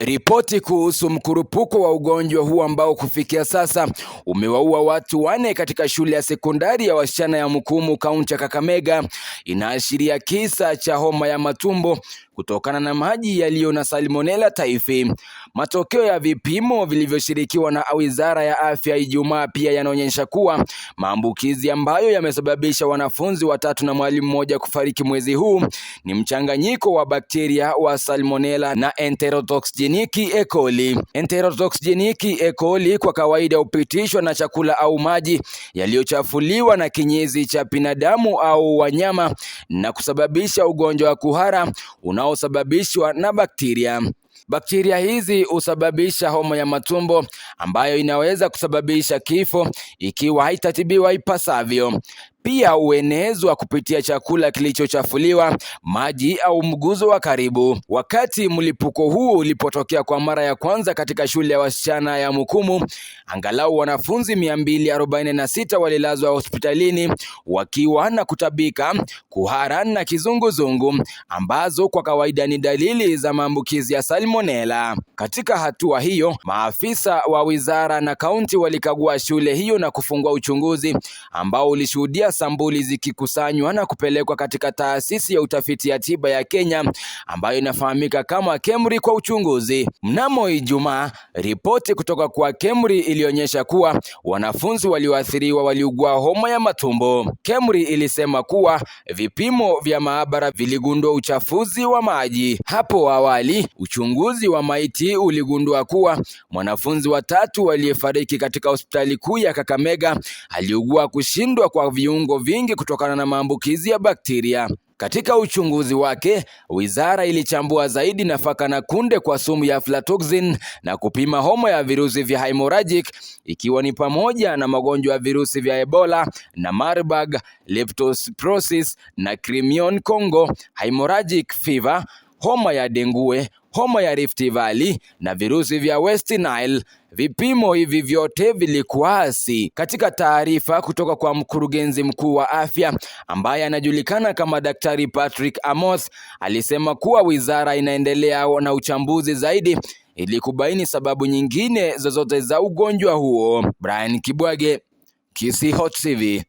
Ripoti kuhusu mkurupuko wa ugonjwa huu ambao kufikia sasa umewaua watu 4 katika shule ya sekondari ya wasichana ya Mukumu, kaunti ya Kakamega, inaashiria kisa cha homa ya matumbo kutokana na maji yaliyo na Salmonella typhi. Matokeo ya vipimo vilivyoshirikiwa na Wizara ya Afya Ijumaa pia yanaonyesha kuwa maambukizi ambayo yamesababisha wanafunzi 3 na mwalimu mmoja kufariki mwezi huu ni mchanganyiko wa bakteria wa Salmonella na Enterotoxigenic E. coli. Enterotoxigenic E. coli kwa kawaida hupitishwa na chakula au maji yaliyochafuliwa na kinyesi cha binadamu au wanyama na kusababisha ugonjwa wa kuhara unaosababishwa na bakteria. Bakteria hizi husababisha homa ya matumbo ambayo inaweza kusababisha kifo ikiwa haitatibiwa ipasavyo. Pia huenezwa kupitia chakula kilichochafuliwa, maji au mguso wa karibu. Wakati mlipuko huu ulipotokea kwa mara ya kwanza katika shule ya wasichana ya Mukumu, angalau wanafunzi 246 walilazwa hospitalini wakiwa na kutabika, kuhara na kizunguzungu ambazo kwa kawaida ni dalili za maambukizi ya Salmonella. Katika hatua hiyo, maafisa wa wizara na kaunti walikagua shule hiyo na kufungua uchunguzi ambao ulishuhudia sampuli zikikusanywa na kupelekwa katika taasisi ya utafiti ya tiba ya Kenya ambayo inafahamika kama KEMRI kwa uchunguzi. Mnamo Ijumaa, ripoti kutoka kwa KEMRI ilionyesha kuwa wanafunzi walioathiriwa waliugua homa ya matumbo. KEMRI ilisema kuwa vipimo vya maabara viligundua uchafuzi wa maji. Hapo awali, uchunguzi wa maiti uligundua kuwa mwanafunzi wa 3 aliyefariki katika hospitali kuu ya Kakamega aliugua kushindwa kwa viungo vingi kutokana na maambukizi ya bakteria. Katika uchunguzi wake, wizara ilichambua zaidi nafaka na kunde kwa sumu ya aflatoxin na kupima homa ya virusi vya hemorrhagic ikiwa ni pamoja na magonjwa ya virusi vya Ebola na Marburg, Leptospirosis na Crimean Congo, hemorrhagic fever, homa ya dengue, homa ya Rift Valley na virusi vya West Nile. Vipimo hivi vyote vilikuwa hasi. Katika taarifa kutoka kwa mkurugenzi mkuu wa afya ambaye anajulikana kama Daktari Patrick Amoth, alisema kuwa wizara inaendelea na uchambuzi zaidi ili kubaini sababu nyingine zozote za ugonjwa huo. Brian Kibwage, Kisii Hot TV.